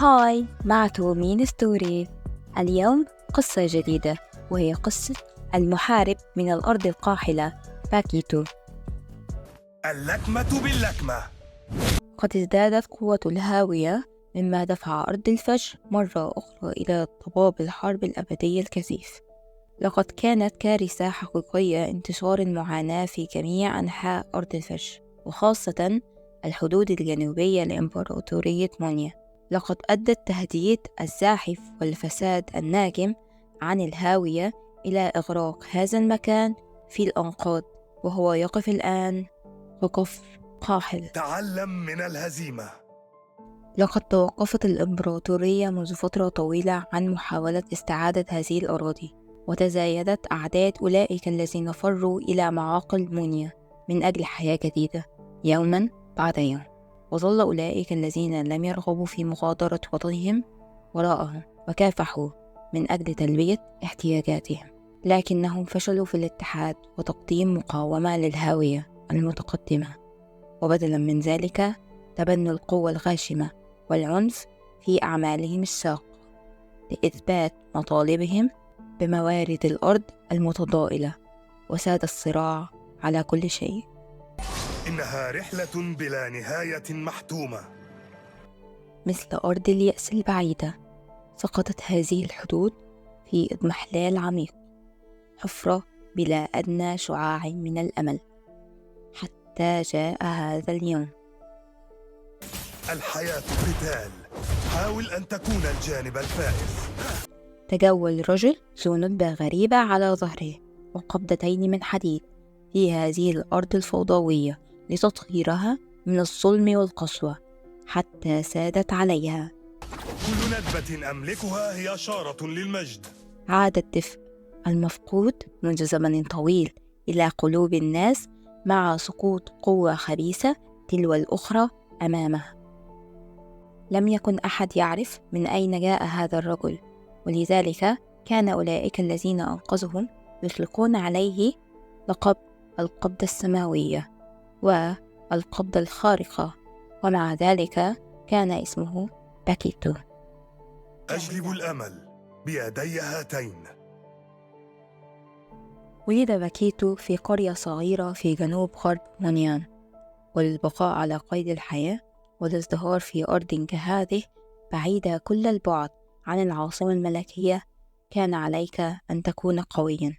هاي، مع تومين ستوري. اليوم قصة جديدة، وهي قصة المحارب من الأرض القاحلة باكيتو. اللكمة باللكمة. قد ازدادت قوة الهاوية، مما دفع أرض الفجر مرة أخرى إلى ضباب الحرب الأبدي الكثيف. لقد كانت كارثة حقيقية انتشار المعاناة في جميع أنحاء أرض الفجر، وخاصة الحدود الجنوبية لإمبراطورية مونيا. لقد أدى التهديد الزاحف والفساد الناجم عن الهاوية إلى إغراق هذا المكان في الأنقاض، وهو يقف الآن ككفر قاحل. تعلم من الهزيمة. لقد توقفت الإمبراطورية منذ فترة طويلة عن محاولة استعادة هذه الأراضي، وتزايدت أعداد أولئك الذين فروا إلى معاقل مونيا من أجل حياة جديدة يوما بعد يوم. وظل أولئك الذين لم يرغبوا في مغادرة وطنهم وراءهم وكافحوا من أجل تلبية احتياجاتهم، لكنهم فشلوا في الاتحاد وتقديم مقاومة للهاوية المتقدمة، وبدلا من ذلك تبنوا القوة الغاشمة والعنف في أعمالهم الشاقة لإثبات مطالبهم بموارد الأرض المتضائلة، وساد الصراع على كل شيء. إنها رحلة بلا نهاية محتومة. مثل أرض اليأس البعيدة، سقطت هذه الحدود في اضمحلال عميق، حفرة بلا أدنى شعاع من الأمل، حتى جاء هذا اليوم. الحياة قتال، حاول أن تكون الجانب الفائز. تجول رجل ذو ندبة غريبة على ظهره وقبضتين من حديد في هذه الأرض الفوضوية لتطهيرها من الظلم والقسوة حتى سادت عليها. كل ندبة أملكها هي إشارة للمجد. عاد الدفء المفقود منذ زمن طويل إلى قلوب الناس مع سقوط قوة خبيثة تلو الأخرى أمامها. لم يكن أحد يعرف من أين جاء هذا الرجل، ولذلك كان أولئك الذين أنقذهم يطلقون عليه لقب القبضة السماوية والقبضة الخارقة، ومع ذلك كان اسمه باكيتو. أجلب الأمل بيدي هاتين. ولد باكيتو في قرية صغيرة في جنوب غرب مونيان، وللبقاء على قيد الحياة والازدهار في أرض كهذه بعيدة كل البعد عن العاصمة الملكية كان عليك أن تكون قويا.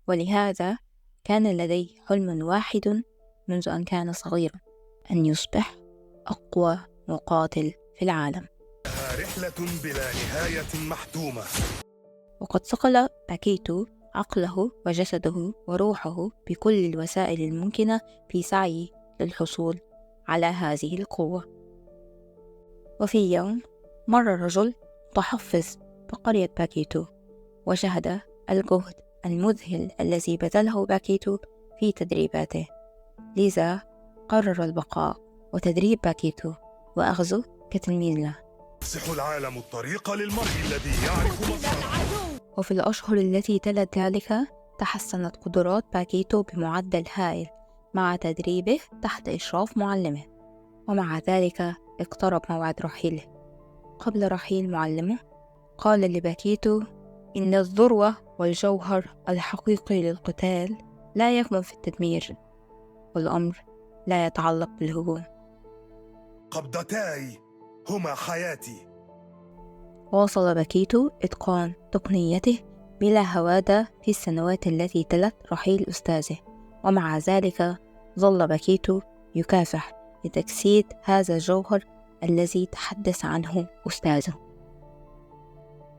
ولهذا كان لديه حلم واحد منذ أن كان صغيرا، أن يصبح أقوى مقاتل في العالم. رحلة بلا نهاية محتومة. وقد صقل باكيتو عقله وجسده وروحه بكل الوسائل الممكنة في سعيه للحصول على هذه القوة. وفي يوم مر رجل متحفظ بقرية باكيتو وشهد الجهد المذهل الذي بذله باكيتو في تدريباته، لذا قرر البقاء وتدريب باكيتو وأخذه كتلميذ له. يفسح العالم الطريق للمرء الذي يعرف مصيره. وفي الأشهر التي تلت ذلك تحسنت قدرات باكيتو بمعدل هائل مع تدريبه تحت إشراف معلمه، ومع ذلك اقترب موعد رحيله. قبل رحيل معلمه قال لباكيتو إن الذروة والجوهر الحقيقي للقتال لا يكمن في التدمير، والأمر لا يتعلق بالهجوم. قبضتاي هما حياتي. واصل باكيتو إتقان تقنيته بلا هوادة في السنوات التي تلت رحيل أستاذه، ومع ذلك ظل باكيتو يكافح لتجسيد هذا الجوهر الذي تحدث عنه أستاذه.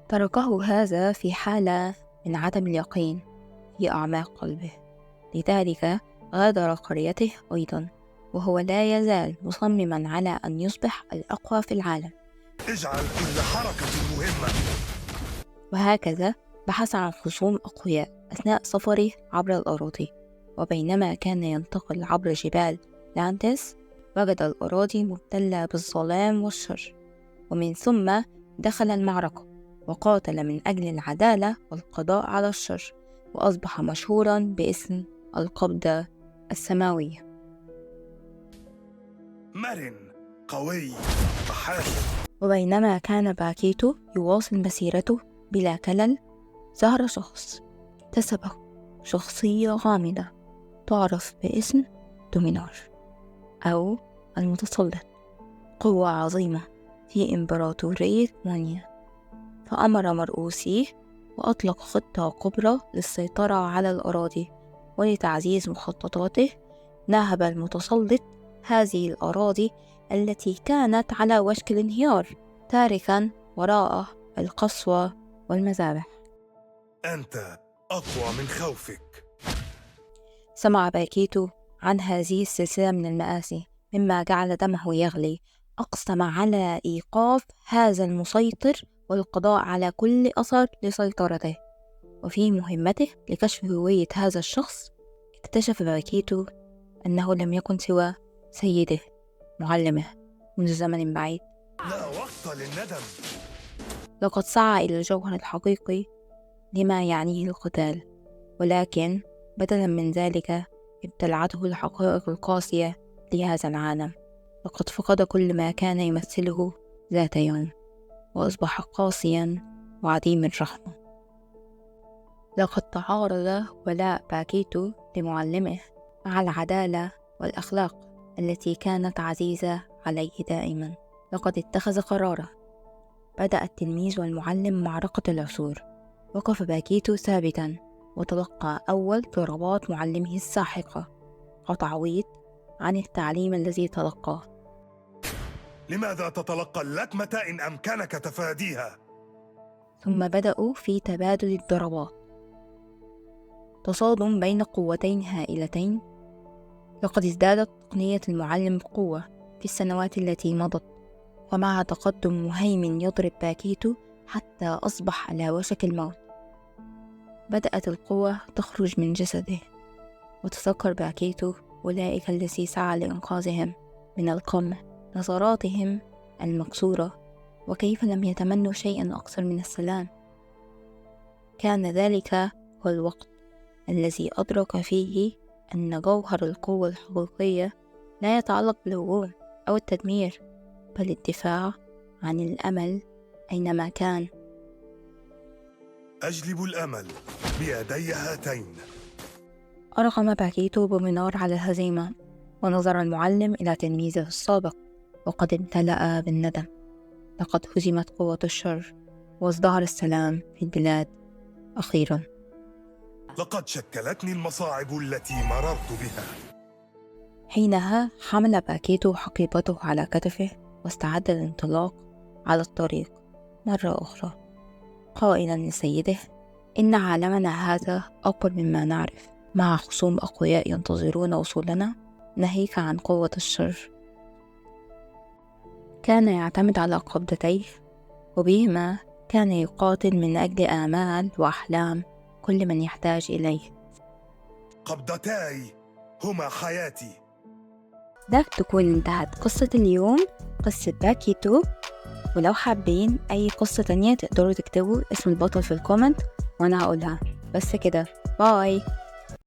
تركه هذا في حالة من عدم اليقين في أعماق قلبه، لذلك غادر قريته أيضا، وهو لا يزال مصمما على أن يصبح الأقوى في العالم. اجعل كل حركة مهمة. وهكذا بحث عن خصوم أقوياء أثناء سفره عبر الأراضي، وبينما كان ينتقل عبر جبال لاندس وجد الأراضي مبتلة بالظلام والشر، ومن ثم دخل المعركة وقاتل من أجل العدالة والقضاء على الشر، وأصبح مشهورا باسم القبضة السماوية. مرن، قوي، وحاسم. وبينما كان باكيتو يواصل مسيرته بلا كلل، ظهر شخص اكتسب شخصية غامضة تعرف باسم دومينار أو المتسلط، قوة عظيمة في إمبراطورية مونيا. فأمر مرؤوسيه وأطلق خطة كبرى للسيطرة على الأراضي، ولتعزيز مخططاته نهب المتسلط هذه الأراضي التي كانت على وشك الانهيار، تاركا وراءه القسوة والمذابح. أنت أقوى من خوفك. سمع باكيتو عن هذه السلسلة من المآسي مما جعل دمه يغلي. أقسم على إيقاف هذا المسيطر والقضاء على كل أثر لسيطرته. وفي مهمته لكشف هوية هذا الشخص، اكتشف باكيتو أنه لم يكن سوى سيده معلمه منذ زمن بعيد. لا وقت للندم. لقد سعى إلى الجوهر الحقيقي لما يعنيه القتال، ولكن بدلا من ذلك ابتلعته الحقائق القاسية لهذا العالم. لقد فقد كل ما كان يمثله ذات يوم، وأصبح قاسيا وعديم الرحمة. لقد تعارض ولاء باكيتو لمعلمه مع العدالة والأخلاق التي كانت عزيزة عليه دائما. لقد اتخذ قراره. بدأ التلميذ والمعلم معركة العصور. وقف باكيتو ثابتا وتلقى أول ضربات معلمه الساحقة كتعويض عن التعليم الذي تلقاه. لماذا تتلقى اللكمة إن أمكنك تفاديها؟ ثم بدأوا في تبادل الضربات، تصادم بين قوتين هائلتين. لقد ازدادت تقنية المعلم بقوة في السنوات التي مضت، ومع تقدم مهيمن يضرب باكيتو حتى أصبح على وشك الموت، بدأت القوة تخرج من جسده. وتذكر باكيتو أولئك الذي سعى لإنقاذهم من القمع، نظراتهم المكسورة، وكيف لم يتمنوا شيئا أكثر من السلام. كان ذلك هو الوقت الذي أدرك فيه أن جوهر القوة الحقيقية لا يتعلق بالهجوم أو التدمير، بل الدفاع عن الأمل أينما كان. أجلب الأمل بيدي هاتين. أرغم باكيتو بمنار على الهزيمة، ونظر المعلم إلى تلميذه السابق وقد امتلأ بالندم. لقد هزمت قوة الشر، وازدهر السلام في البلاد أخيرا. لقد شكلتني المصاعب التي مررت بها. حينها حمل باكيتو حقيبته على كتفه واستعد للانطلاق على الطريق مرة أخرى، قائلا لسيده: إن عالمنا هذا أكبر مما نعرف، مع خصوم أقوياء ينتظرون وصولنا، ناهيك عن قوة الشر. كان يعتمد على قبضتيه، وبهما كان يقاتل من أجل آمال وأحلام كل من يحتاج إليه. قبضتاي هما حياتي. ده تكون انتهت قصة اليوم، قصة باكيتو. ولو حابين أي قصة تانية تقدروا تكتبوا اسم البطل في الكومنت وأنا هقولها. بس كده، باي.